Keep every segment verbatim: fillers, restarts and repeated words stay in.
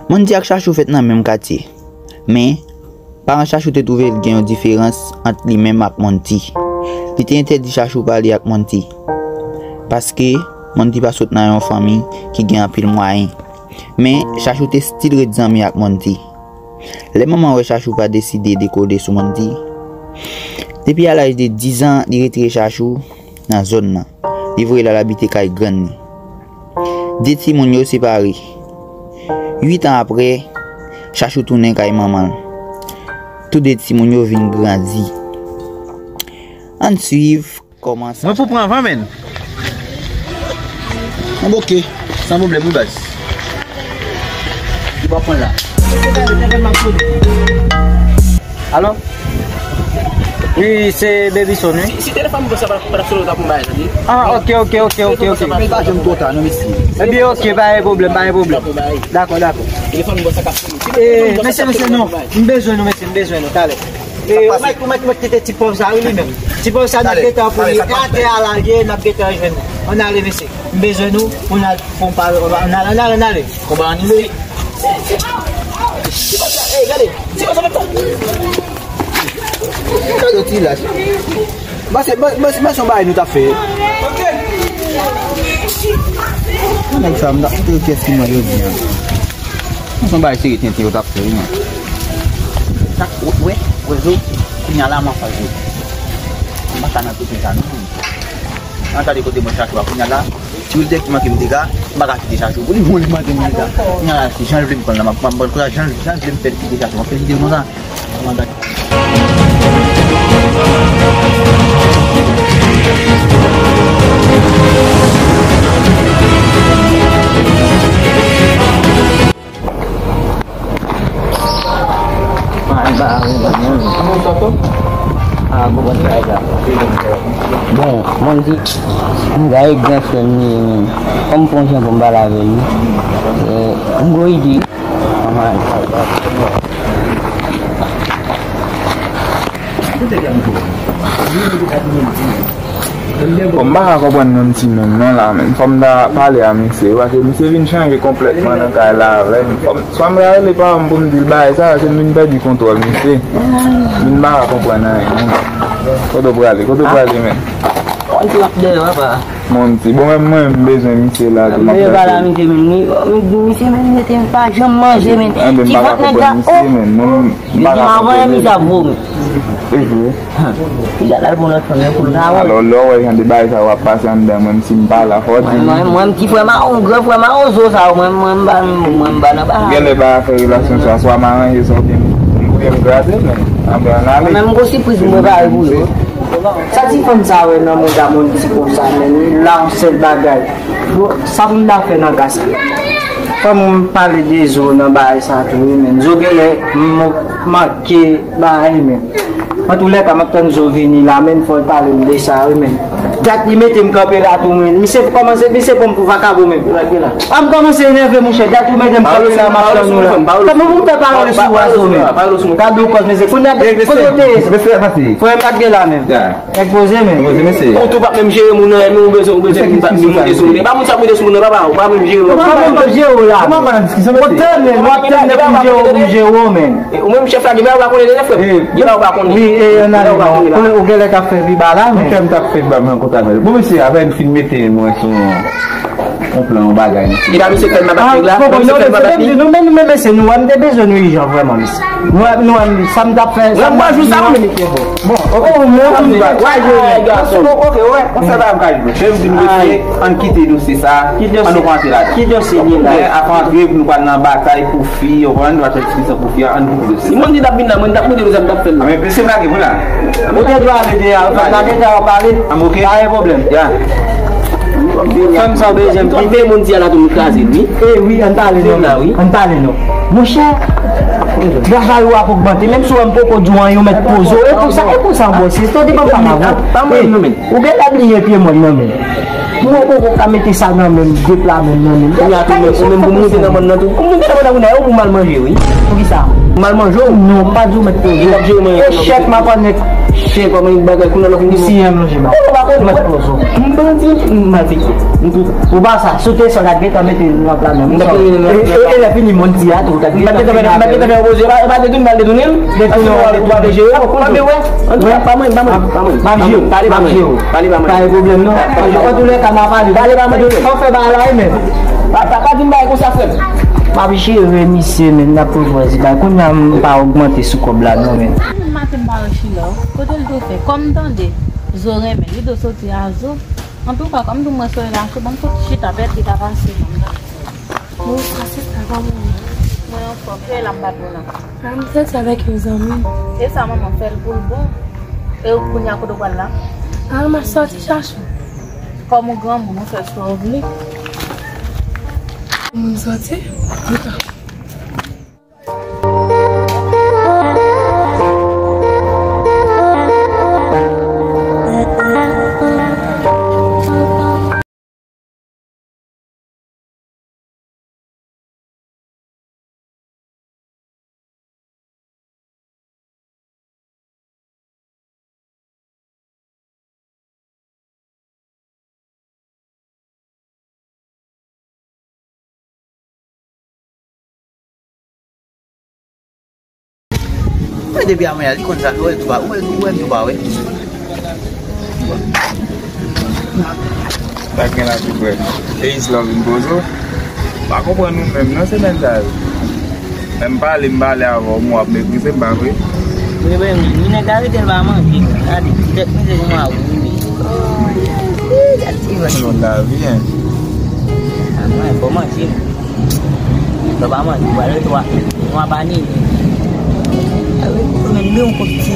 Mandy ak Chachou fèt nan menm katye. Men, paran Chachou te twouve l gen yon diferans ant li menm ak Mandy. Li te entèdi Chachou pale ak Mandy. Paske Mandy pa sot nan yon fanmi ki gen anpil mwayen. Men, Chachou te still ret zanmi ak Mandy. Lè manman wè Chachou pa deside dekode sou Mandy, depi a laj de diz an, li retire Chachou nan zòn nan. Li voye l al abite kay grann li. De timoun yo separe. Uit an apre, Chachou tounen kay manman l. Tou de timoun yo vin grandi. Ann swiv kòman sa. Mwen pou pran van, menn. Bon, ok. San pwoblèm, wi, baz. Li pa pran la. Alo? Wi, se Babyson, wi. Si, si telefòn mwen sa pa, pa t ap sone, w t ap yon bagay, tande? Ah, ok, ok, ok, ok, ok. Men pa janm twò ta, non, mesye. Ebyen, ok, pa gen pwoblèm, pa gen pwoblèm. Dakò, dakò. Telefòn mwen sa k ap sone. Si telefòn mwen sa k ap sone, mesye, mesye, non. M bezwen nou, mesye, m bezwen nou, talè. E, ou mèt, ou mèt, ou mèt kite ti pòv sa, wi, li menm. Ti pòv sa, n ap gentan pou li atè a lage, n ap gentan jwenn. Ann ale, mesye. M bezwen nou pou n al fè yon pale. Ann ale, ann ale, ann ale. Konba anime. Ti pòv sa, ey, gade. Ti pòv sa, mèt. Gade ti lach. Ba se, ba, ba, ba se yon bagay nou t ap fè. Nèg sa, m ta, m te kiyès ki mwen yo di an. Mwen se yon bagay serye tenten yo t ap fè wi, mwen. Sak, wè, wè, wè, zo, kounye a la, mwen fè zo. Mwen pa ka nan kote sa, non. Mwen gade kote mwen chache a, kounye a la, ti bil dèk ki manke m dega, m pa ka kite chache pou li, bon, li manke m dega. Kounye a la, se jan l vle m pran l la, m ap, m ap pran l konsa, jan, jan l vle m fè l kite chache, mwen fè l kite l konsa. Mwen gade. Bon, mwen di, m gaye gran frè m li ye menm. Kòm pran jan pou m pale avè l, wi. Eh, m gwo ide. Bon, m pa ka konprann Nancy menm non la, menm. Fò m ta pale a misye, paske misye vin chanje konplètman nan kay la avè m. Fò m, swa m ta rele paran m pou m di l bagay sa, paske m vin pèdi kontwòl misye. M vin pa ka konprann anyen non. Kote w prale? Kote w prale menm? Mwen di w ap dèyè, papa. Monty, bon, menm mwen, m bezwen misye la tou, m ap pale a misye menm, li, misye menm, li te pa janm manje, men. Ti vant nèg la, oh! Yo di m avan yè, misye ap vomi. E vre? Li al pran lòt fanm nan pou l ka wè. Alò, lè w wè jan de bagay sa yo ap pase anndan, mwen, si m pa la, fò w di m. Mwen, mwen, mwen, ti frè mawon, gran frè mawon zo sa yo, mwen, mwen, m pa, mwen, m pa nan bagay. Genlè bagay fè relasyon sa, swa m aranje sa oubyen m, oubyen m kraze, men, anben, ann ale. Mwen menm, m gon sipriz m prepare pou yo. Sa ti fanm sa wè nan mond a Monty konsa, menm, li la yon sèl bagay. Bon, sa pou m ta fè nan ka sa? Fò m pale de zo nan bagay sa tou, wi, menm. Zo genlè m-, manke bagay, menm. Antoulèka, m ap tann zo vini la, menm, fò l pale m de sa, wi, menm. Dat li mete m kanpe la tou, menm. Misye kòmanse, misye pran m pou vakabon, menm. Gade la. A m kòmanse enève, monchè. Dat ou mete m kanpe la, m ap tann ou la. Kòman pou m fè pawòl sou ou a, zo menm? Gade yon kòz, mesye. Kounye a, kote w te ye? Frè m pa t gen la menm. Nèg poze menm. Poze, mesye. Ou tou p ap menm jere moun nan, men ou bezwen, ou bezwen moun monte sou moun nan. E pa moun sa ap monte sou moun nan, papa, ou pa menm jere moun. Ou pa menm jere w la. Ou pa nan diskisyon, mesye. Ou tande, ou tande pou jere w, pou jere w, menm. Ou menm chèf la, gen bagay ou pa konnen, frè m. Gen bagay ou pa konnen. Wi, e, ann ale, non. Ou genlè k ap fè pi ba la, men. Mwen t ap fè pi ba, mwen kontan avè l. Bon, mesye, avè n fin mete mwen sou yon plan, yon bagay, mesye. E pa misye fè m abat nèg la? Non, non, mesye, non, men, men, mesye, nou wè m te bezwen nou ijan, vrèman, mesye. Nou wè, nou wè m, sa m t ap fè, sa m t ap fè, mwen, mesye, bon. Bon, ok. Ou menm, ou menm, wè, wè, gason. Ok, wè, konsa bagay m ka jwe. Chèf di m, mesye, ann kite dosye sa, ann nou pa antre ladan. Ki dosye li la? Apre antre, nou pral nan batay pou fi, ou konprann, nou pa fè diskisyon pou fi a, ann kite dosye sa. Si Monty t ap vin la, mwen t ap montre nou sa m t ap fè l la. Men, mesye, m lage mwen la. Ou te dwe ale deyò, fè m lage deyò pale. An, ok. Pa gen pwoblèm. Ya. Fè m sa w bezwen m di. Monty a la tou m kraze l, wi. E wi, ann pale non. Ann pale non. Monchè, travay ou ap ogmante. Menm si w wè m poko di w anyen, ou mèt poze w. E konsa, e konsa, bòs. Tande, ban m pale avè w. Pa mwen, non, men. Ou genlè bliye pye mòn nan, men. Pou ou poko ka mete sa nan men m, de pla men m nan men m. Kounye a tou, men, ou menm pou moute nan mòn nan tou. Pou moute nan mòn nan, ou pou mal manje, wi. Poukisa? M al manje w? Non, pa di w mèt poze w. E chèk m ap anèt. Chèk kòman yon bagay kounye a lè w fin. Si yon lonje ba. Ou pa konn mèt poze w. M bandi, m malfektè. M tout. Ou pa sa, sou te sa w ta gentan mete nan pla menm. E lè fini moun di a tou, w ta gentan fè. M pa gentan fè poze, pa te tou mal detounen. Detounen, ou pa vle jere. Ann tou ka, pa mwen, pa mwen, pa mwen. M ap jere w. Pale pa mwen. Pale pa mwen. Pa gen pwoblèm non. Antoulèka, m a pale. Pale pa mwen. Fò fè bagay la, men. Pa, pa, pa di m bagay konsa, frè m. M ap jere misye, men n ap pwopòze bay. Kounye a m pa ogmante sou kòb la non, men. Moun maten m pa wè Chila, kote l tou fè? Kòm m tande, Zo renmen, li tou soti a Zo. Antouka, kòm tou mwen soyè la cho, ban m fout chita, pèdi ta pase, non. Bonswa, sista, kòman w ye? Mwen anfòm, kè la m bat ou la. A, m soti avèk yon zanmi. E sa manman fè l pou l bon. E kounye a kote w pral la? A, m ap soti chache w. Kòm ou granmoun, ou fè sa w vle. Moun soti? Anka. Mwen depi a mwen a, li konn sa, ou wè l tou pa, ou wè l tou pa, wè. Sa gen la tou frè. E Isla w vin poze w. Pa konprann ou menm non semèn sa yo. Menm pale, m pale avè w, m wè w ap meprize m, pa vre? Wi, wi, wi, wi, nèg la rete l pa manje. Gade, ti tèt mizè gen mwa wi, wi. Ih, gade ti vant. Lòt lavi, en. A mwen, fò manje. Lè w pa manje, w pral rete w ap nwa pa ni. A wi, koupe men, men yon kòk ti.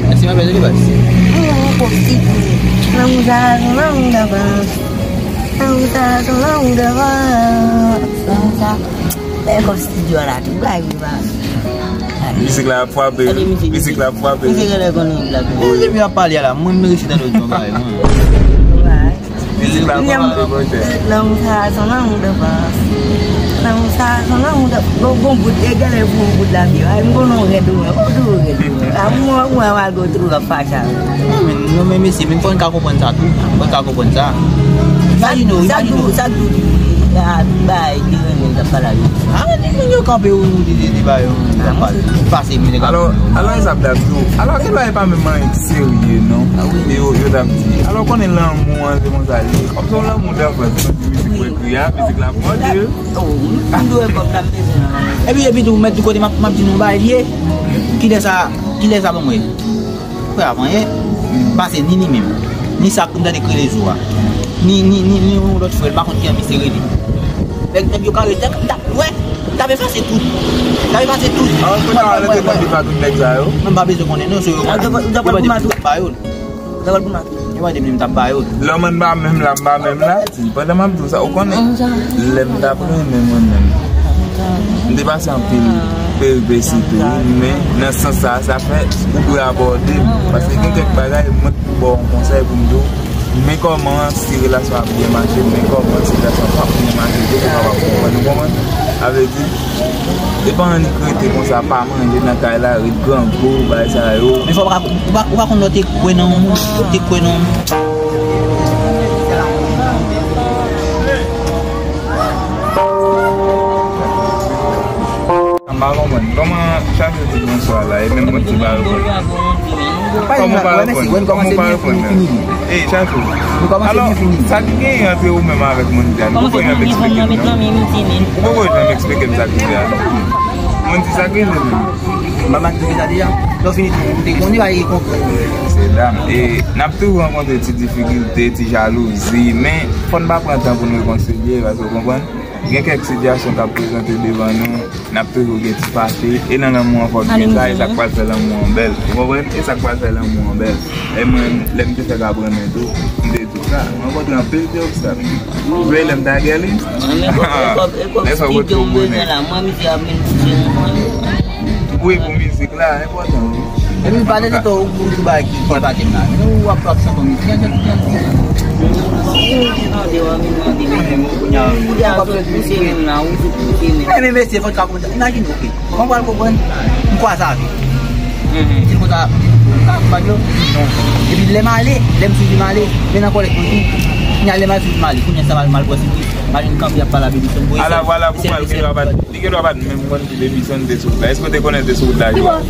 Mèsi, ma belle, de base. Men yon kòk ti. Lanmou sa, lanmou davans. Lanmou sa, lanmou davans. Lanmou sa. Bèl kòb estidyo a la tou, bay wi ba. Mizik la ap frape, mizik la ap frape. Mizik la konnen black. Ou depi ap pale a la, mwen m resi tande yon bagay mwen. Mizik la ap frape monchè. Lanmou sa se yon lanmou de fòs. Lanmou sa se yon lanmou de, gon, gon bout, e genlè pou yon bout la vye. Ay, m konnen w rèd ou mwen, ou tou rèd ou mwen. A mwen, mwen, mwen, al gon tou ap fache avè w. Non, men, non, men mesye, men fò n ka konprann sa tou. Fò n ka konprann sa. Imajine w, imajine w. Sa k di w, sa k di w, bay, ki renmen l t ap pale avè w. A, di moun yo kanpe ou, di, di, di bay yo, pase, pase, mwen te kanpe. Alò, alò, e sa m t ap di w. Alò, gen bagay pa menm anyen ki serye, non. A wi. Yo, yo t ap di. Alò, konnen lanmou an, se konsa li ye. Kòm se yon lanmou danfans, nou di mizik mwen kriye a, mizik la pran de. Oh, m dwe kòb la, m bezwen nan lanmou. Epi, epi tou, mèt di kote m ap, m ap di nou bagay li ye. Kilè sa, kilè sa ban mwen? Frè a pa anyen. Pase ni li menm. Ni sa k tande k rele Zo a. Ni, ni, ni, ni yon lòt frè, m pa konn ki jan misye rele. Nèg, nèg yo kare tèt, m t ap, wè, m t ap efase tout. M t ap efase tout. An, kounye a, w al antre nan bifa tout nèg sa yo. Mwen pa bezwen konnen non, se yo. Ou t ap pran pou matou. Ba yo. Ou t ap pran pou matou. Yo mande m, m t ap ba yo. Lè w mande m pa menm la, m pa menm la. Pandan m ap di w sa, ou konnen, lè m t ap renmen mwen menm, m te pase anpil peripesi tou, wi, men nan sans sa, sa fè ou dwe abòde m. Paske gen kèk bagay, mwen pou ba w yon konsèy pou m di w, men kòman si relasyon ap byen mache, men kòman si relasyon p ap byen mache tou, pou w kapab konprann, ou konprann? Sa vle di, e pa annik rete konsa, pa manje nan kay la, ret grangou, bagay sa yo. Men fò w pa, ou pa, ou pa konn lè w te kwè nan yon moun, ou te kwè nan yon moun. M pa konprann. Kòman Chachou di bonswa la, e menm mwen ki pa reponn? Kòman w pa reponn? Kòman w pa reponn menm? Ey, Chachou. Alò, sa ki genyen ant ou menm avèk Mondy a? Ou poko janm eksplike m, non? Ou poko janm eksplike m sa k rive a. Mondy, sa k rive menm? Mama ki te deja. Lè w fini, ou te konnen, pa e konprann. Mesye dam, e n ap toujou rankontre ti difikilte, ti jalouzi, men fò n pa pran tan pou n rekonsilye, paske w konprann, gen kèk sitiyasyon k ap prezante devan nou, n ap toujou gen ti fache, e nan lanmou an fòk gen sa, e sa k pral fè lanmou an bèl, ou konprann? E sa k pral fè lanmou an bèl. E mwen, lè m te fèk ap renmen tou, m te di w sa, m rankontre anpil ti obstak. Ou vle lè m ta gè li? Lè sa w pot pou bonè. Wi, pou mizik la, enpòtan, wi. Epi pa nan letan ou, ou di bagay ki, ki epate m la. Men ou ap, ap santi w mizik. Ou te tande, w ap vin mande, men, men, kounye a, ou te ap sot pouse menm la, ou sot pouse menm. Men, men, mesye, fò n ka konprann. Imajine, oke. Mwen pral konprann, m kwaze avè l. Di l konsa, m ka konprann yo. Epi lè m ale, lè m swiv li m ale, men nan kòlèt mwen tou. Kounye a lè m al swiv li m ale, kounye a sa m al, m al pran sipriz. M al vin kanpe ap pale a Baby Son. Ala, vwala, pou pral gen dwa bat. Li gen dwa pa t menm konn si Baby Son te sou wout la. Èske w te konnen l te sou wout la, Joa?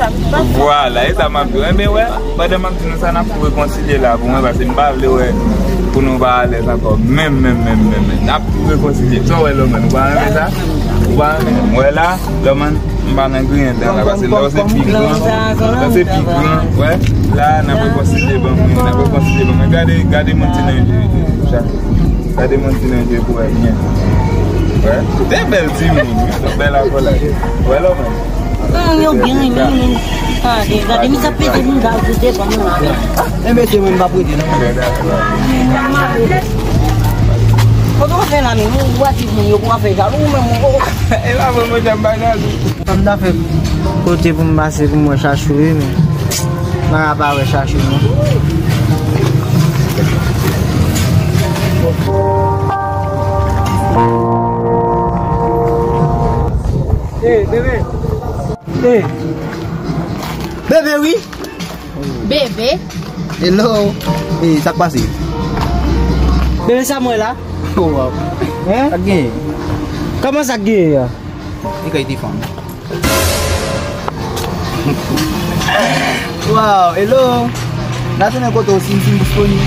Vwala, e sa m ap di w. Enben, wè, pandan m ap di nou sa, n ap tou rekonsilye la pou mwen, paske m pa vle wè pou nou pa alèz ankò. Menm, menm, menm, menm, menm. N ap tou rekonsilye. Sa w wè, Lòman, ou pa renmen sa? Ou pa renmen? M wè la, Lòman, m pa nan griyen dan la, paske lè w se pi gran, lè w se pi gran, wè, la, n ap rekonsilye ban mwen, n ap rekonsilye ban mwen. Gade, gade moun ti nan je, Chachou. Gade moun ti nan je pou wè byen. Wè. Se bèl timoun, wi. Se bèl akòlad. Wè, Lòman. Timoun yo byen renmen, men. Gade, gade, misye ap pete moun gaz sou devan nou la. E mesye, mwen, m pa prete, non. Kote w fè la, men? Ou, ou ati moun yo pou w ap fè jalou, ou menm, ou. E pa mwen, mwen, m pa jalou. Sa m ta fè kote pou m pase pou m wè Chachou wi, men m pa ka pa wè Chachou non. Hey, bebe. Hey. Bebe, wi. Bebe. Hello. Hey, sa k pase? Bebe, sa m wè la? Oh, wow. Hein? Sa k genyen? Kòman sa k genyen an? Li kay te fanm. Wow, hello. N a tounen kote w si, si m disponib.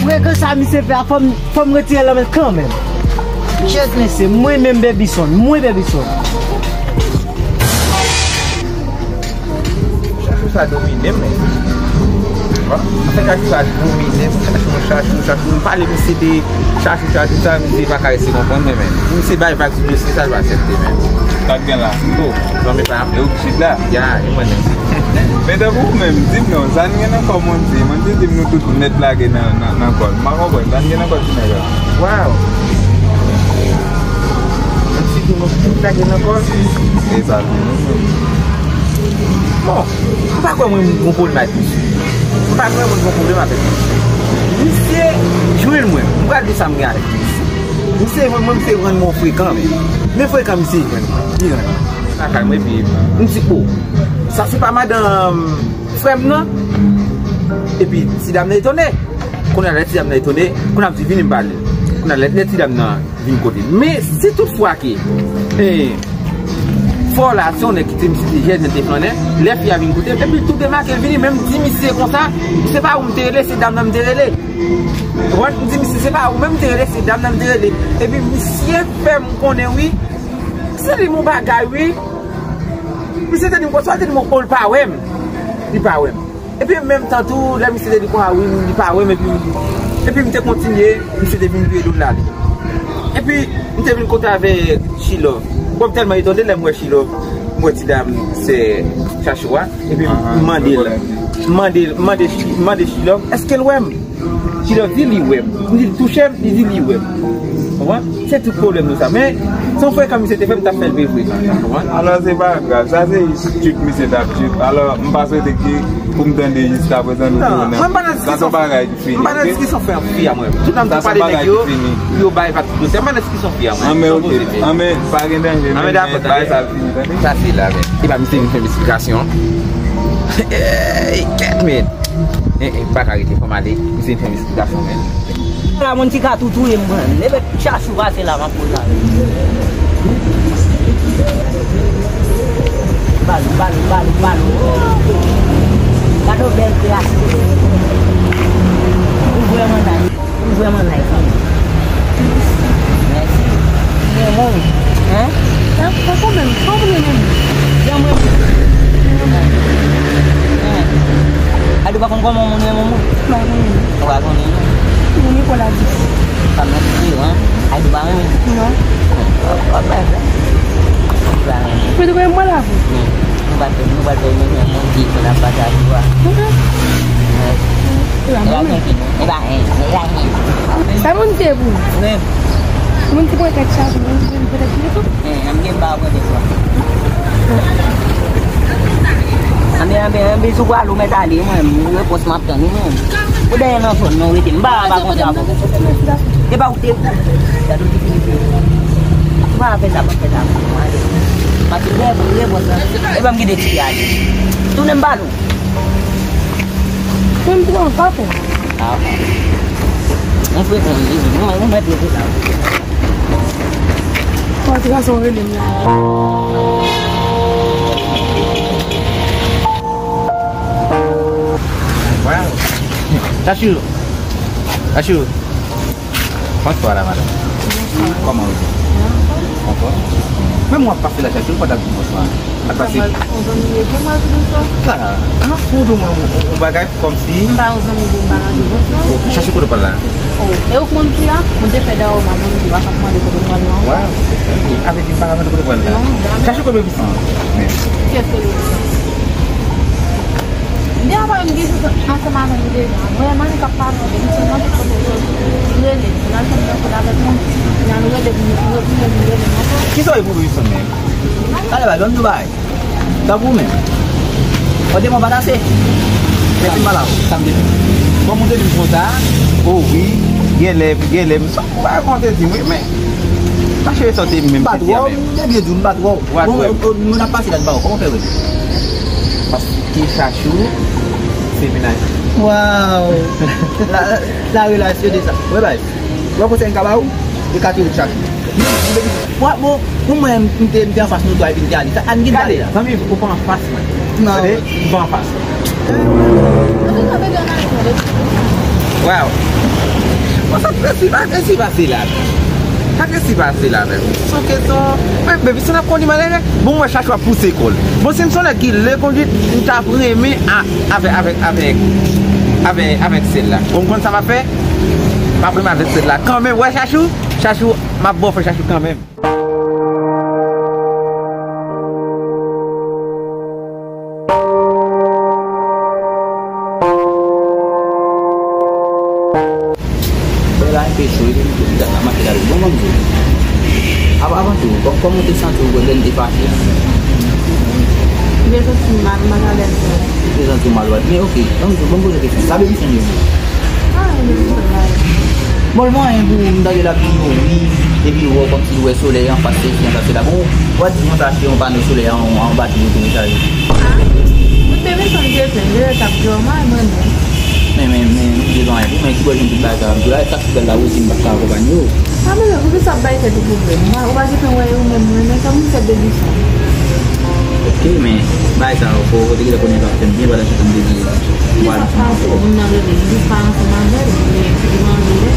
Frekan sa misye fè a, fò m, fò m retire l nan men l kanmenm. Chèz mesye, mwen menm Baby Son, mwen Baby Son. Chachou sa domine m, men. Bon, anfen, Chachou sa domine m. Chachou, Chachou, Chachou. M pale misye de Chachou, Chachou sa, misye pa ka resi konprann mwen, men. Misye bay vag sou dosye sa, l pa aksepte, men. Sa k gen la? Oh, zanmi pa m. E ou ki chit la? Ya, e mwen menm. Men tankou ou menm, di m non, sa n gen nan kò Monty? Monty di m nou tout nèt lage nan, nan, nan kò l. M pa konprann, sa n gen nan kò ti nèg la? Wow! Monty di nou tout lage nan kò l? E sa l di nou menm. Bon, m pa kwè mwen gon pwoblèm ak misye. M pa kwè mwen gon pwoblèm avèk misye. Misye jwenn mwen. M pral di w sa m gen avèk misye. Misye jwenn mwen, misye jwenn mwen frekan, men. Men frekan misye jwenn mwen. Li jwenn mwen. Lakay mwen, epi m di, "Oh, sa se pa madanm frè m nan?" Epi ti dam nan etone. Kounye a lè ti dam nan etone, kounye a m di, "Vini m pale." Kounye a lè, lè ti dam nan vin kote m. Men si toutfwa ke, eh, fò la, se yon nèg ki te, misye te jèn, te flannen, lè fi a vin kote m, epi l tou demake l vini, men m di misye konsa, "Se pa ou m te rele, se dam nan m te rele." Ou konprann? M di misye, "Se pa ou menm m te rele, se dam nan m te rele." Epi misye fè m konnen, wi, se li m yon bagay, wi. Misye te di m konsa, l te di m, "Oh, l pa wè m." Li pa wè m. Epi menm tan tou, lè misye te di konsa, wi, li pa wè m, epi, epi m te kontinye, misye te vin vire do l ale. Epi m te vin kontre avèk Chilove. Bon, m tèlman etone lè m wè Chilove, m wè ti dam, sè Chachou a, epi m mande l, m mande, m mande, m mande Chilove, èske l wè m? Chilove di li wè m. M di l touche m, li di li wè m. Konprann? Se tout pwoblèm nou sa. Men, se yon frekan misye te fè m t ap fè l vre frekan, konprann? Alò, se pa grav. Sa se chit misye t ap chit. Alò, m pa swete ke pou m tande jiskaprezan nou tounen. Non, mwen m pa nan diskisyon. Sa se yon bagay ki fini, oke? M pa nan diskisyon fi a mwen. Tout tan m pale nèg yo, yo bay vag sou dosye. M pa nan diskisyon fi a mwen. Anben, oke. Anben, pa gen danje, men bagay sa ap fini, tande? Sa se la, men. E pa misye vin fè m esplikasyon. Ey, kèt, men. Eh, eh, m pa ka rete, fò m ale. Misye vin fè m esplikasyon, men. La, moun ti ka tou touye m, mwen. Leve Chachou pase la, m ap poze avè l. Balo, balo, balo, balo. Gade yon bèl klas. Ou vrèman nice. Ou vrèman nice, fanmi. Mèsi. Renmen w. Hein? Pa, pa pwoblèm. Pa pwoblèm, renmen. Jan mwen. Hein. Ado pa konn kòman moun renmen moun. Pa konnen. Ou pa konnen, non? Ou konnen kò la di. Pa mwen di, hein? Ado pa renmen. Non. Wap bay sa. Ou pa renmen. Mwen te konnen mwen la, pou. Nou pral fè, nou pral fè yon moun di pou n ap pataje a. Mhm. E pa moun ki, e pa, e pa, e pa. Sa moun te pou? Frè m. Moun ki pran tèt chaje, moun ki pran tèt chaje. E, m gen pa pran de fwa. Anben, anben, anben, si w pral ou mèt ale, mwen menm, repons m ap tann ou menm. Ou dèyè nan zòn nan, ou rete, m pa, m pa kontre avè w. E pa ou te, gade w te fini fini. Ou pa fè sa, pa fè sa, mwen ale. Paske ou dèyè pou repons lan. E pa m kite ti ale. Tounen m pale w. Mwen m pran pa fè. Ah. Mwen frekan wi, mwen, mwen mèt rete la. An tou ka, se yon rele m la. Wow. Chachou. Chachou. Bonswa la, madanm. Bonswa. Kòman ou ye? Anfòm? Menm w ap pase la, Chachou, ou pa t ap di bonswa. Ap pase. Ou zanmi m ye, pou mwen di bonswa. Ah, ah, ou di mwen yon, yon bagay kòmsi. M pa yon zanmi, m pa ka di bonswa. Chachou, kote w pral la? Oh, e ou konn ki a? Mwen te fè dayè w, madanm, ki pa ka mande kote w pral la. Wow. Avè di m pa ka mande kote w pral la. Non, janmè. Chachou, kote w pral la? Men. Kiyès kote w pral la? Deja pa menm gen sou ansanm avè nou deja. Mwen menm k ap pale avè nou, sèlman tout kote w soti. Rele m, nan chanm nan kot avèk mwen. Nan rele m, rele m, rele m ankò. Kisa w ye pou Wilson menm? Talè ba, ban m di w bagay. Tankou w menm. Kote mwen pa kase. Mèsi m pale avè w. Sa m te fè. Bon, moun te di m konsa, o wi, genlè, genlè, m sot pa konte di m wi, men. Mache soti m menm. M pa twò, m te byen di w, m pa twò. Bon, moun ap pase la, m pa wè. Kòman w fè wè? Paske Chachou se mennaj. Wow! La, la relasyon de sa. Wè, bay. Wè konsèy m ka ba ou? E ka toujou Chachou. Wè, bon, pou mwen, m te, m te anfas nou twa epi m te ale. Sa, ann gen ale la. Zanmi, ou pa anfas mwen. Non. Tande? Ou pa anfas. Wow. Bon, sa tresi, pa tresi pase la. Sa tresi pase la, menm. Se yon kesyon, men, baby, se n ap kondi malere. Bon, mwen Chachou ap pouse kò l. Bon, si m se yon nèg ki lekondwit, m t ap renmen a, avè, avè, avè, avè, avèk sè l la. Bon, m konn sa m ap fè. M ap renmen avèk sè l la. Kanmenm, wè Chachou, Chachou, m ap ba w fè Chachou kanmenm. Bèl la enpe cho, e li menm tou, li ta mache la, bon, ban m di w. Avan, avan tou, kò-, kòman w te santi w lè n te fache? M te santi m mal, m pa t alèz. Ou te santi w mal, wi. Men, oke, ban m di w, ban m poze w kesyon. Sa Baby Sun ye? Ah, Baby Sun la. Bon, l pa anyen pou ou, m tande l ap di w wi, epi w wè w kòmsi w wè solèy anfas, sesi, anfas, sela. Bon, w ap di konsa se yon pano solèy an, an batri ou te rechaje. Ah, tout Baby Sun te plen, lè l t ap dòmi, mwen menm. Men, men, men, nou te gen anyen pou men ki bò jwenn tout bagay sa, m di w la, e sa ki fè la osi m pa t ka akonpanye w. Ah, men, poukisa w ap bay tèt ou pwoblèm? Ou pa, ou pa gentan wè ou menm, mwen, men kòman m fè Baby Sun? Ok, men, bagay sa yo, fò w te gentan konnen l p ap fè m byen pandan se tan m te di w. Ki sa k pa fè w? Moun nan rele m, m jis pale ansanm avè l, men li mande lè,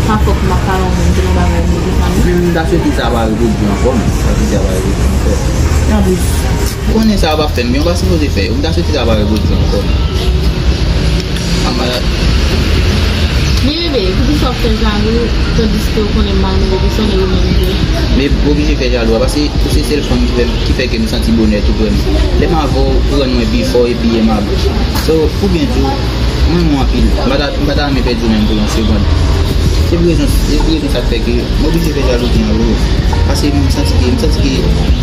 pa fòk m ap pale yon moun ki nan bagay m depi sa m. Men m ta swete sa pa repwodui ankò, men m ta swete sa pa repwodui ankò. E anplis, ou konnen sa yo p ap fè m byen, yo pa sipoze fè yo. M ta swete sa pa repwodui ankò. A malad. Men bebe, poukisa w ap fè jalou, tandiske w konnen m pa renmen Robinson e ou menm tou? Men oblije fè jalou a, paske ou se sèl fanm ki fè, ki fè ke m santi bonè tou prè m. Lè m avè w, ou rann mwen pi fò epi emab. So, pou byen di w, mwen renmen w anpil. M pa ta, m pa ta renmen pèdi w menm pou yon segonn. Se pou rezon, se pou rezon sa k fè ke m oblije fè jalouzi an, bro. Paske m santi ke, m santi ke,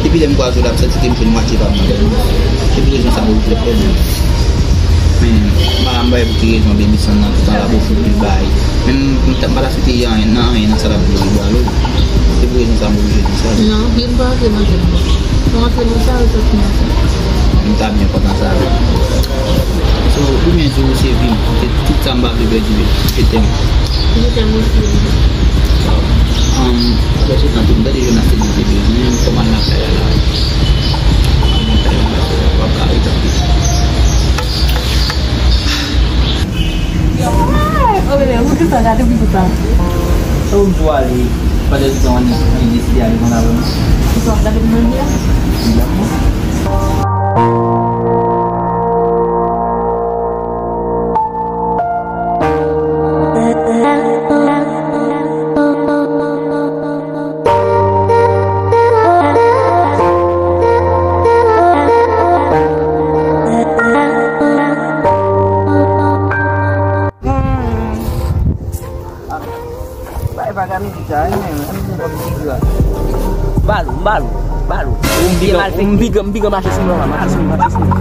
depi lè m kwaze w la, m santi ke m jwenn mwatye pa m nan tèt mwen. Se pou rezon sa m oblije fè l. Men, m pa, m pa wè pou ki rezon Baby Sun nan toutan l ap ofri pil bagay. Men m, m ta, m pa ta swete anyen, nan anyen nan sa l ap di yo ki bwalo. Se pou rezon sa m oblije di sa. Non, byen pa antre nan tèt mwen. Ou antre nan sa, ou soti nan sa. M ta byen kontan sa. So, ou byen di ou se vi m, se tout sa m pa vle pèdi, je t'aime. Je t'aime aussi. Um, apre se tan tou, m tande Jonas te di w te bezwen m, kòman l lakay la la. Kòman l lakay la la, w ap ka ret anpil. Ay, o bebe, poukisa w gade m konsa? Sa w di w ale, pandan se tan an li, li deside ale konn avè m? Poukisa w ap gade m nan je a? Li ap mwen. Bay pa ka mizik sa, wi, men, men, men, men, men, men. Balo, balo, balo. M piga, m piga, m piga mache sou mwen, mache sou mwen, mache sou mwen.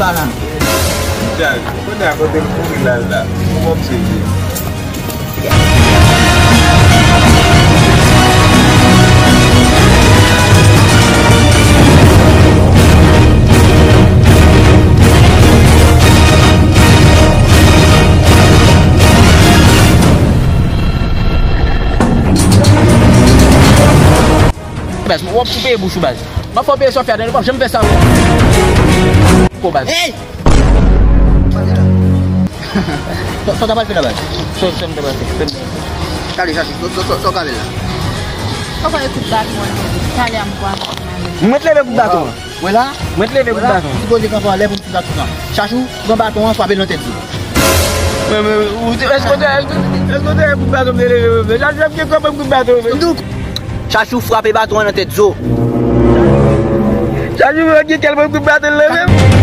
pa la. Chaj, kounye a kote m kouri la la. Ou wè m sezi. Baz, w ap koupe bouch ou, baz. M ap fè w peye sòfya, tande, w p ap janm fè sa. Ko, baz. Hey! Sa, sa w ta pral fè la, baz? Sa, sa m ta pral fè. Gade, Chachou, sa, sa, sa, sa w ka fè la? Papa, yo tout baton an. Talè a m pral. Mwen te leve kout baton an. Wè la? Mwen te leve kout baton an. Sipoze kanpe anlè pou m sou sa toutan. Chachou, pran baton an, frape l nan tèt zo. Men, men, ou te, èske w te, èske w te kout baton m te leve, men? Chachou, m gen kòb kout baton, men. Chachou frape baton an nan tèt zo. Chachou, mwen gen kèl mwen kout baton l nan men.